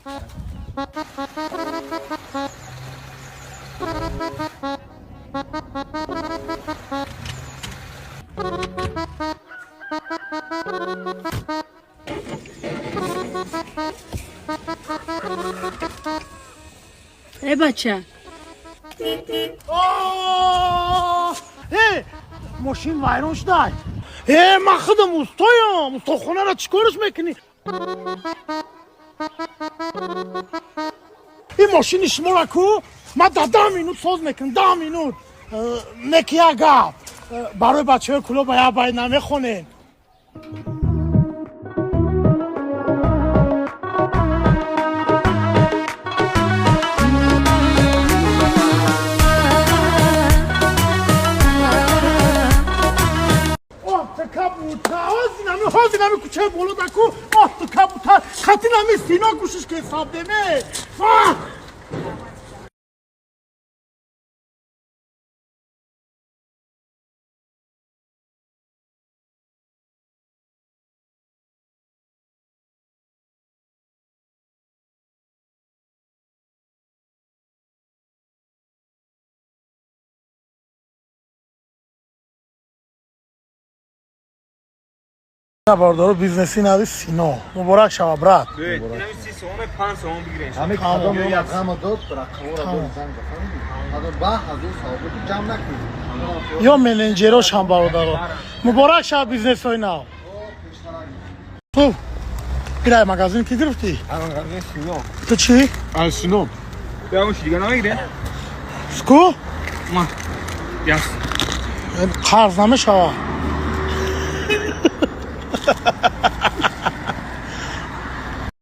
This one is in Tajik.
Э, бача. Э, мошин вайрон шудай. Э, ман худам устоям. Устохонаро чӣ кораш мекунӣ? Ин мошини шуморо ку ман дар 10 минут соз мекунам, 10 минут. Не ки як гап, барои бачаҳои Кӯлоба як байт намехонем? Ҳозир нами кӯчаи боло даку оҳту кабутар хати нами Сино гӯшиш ки ҳисоб деме. Бардоро, бизнеси нави Сино муборак шава, брат. Ҳамин кадом ғама дод, рақаморо дод, занг зафаҳмидӣ? Ҳазор ба ҳазор савоботи ҷамъ накунӣ. Ё менеҷерошам, бародаро, муборак шава бизнесҳои нав. Ту ира магазин ки гирифтӣ? Ту чӣ? Сино. Дига намегире? Ку? Ма. Яс. Қарз намешава.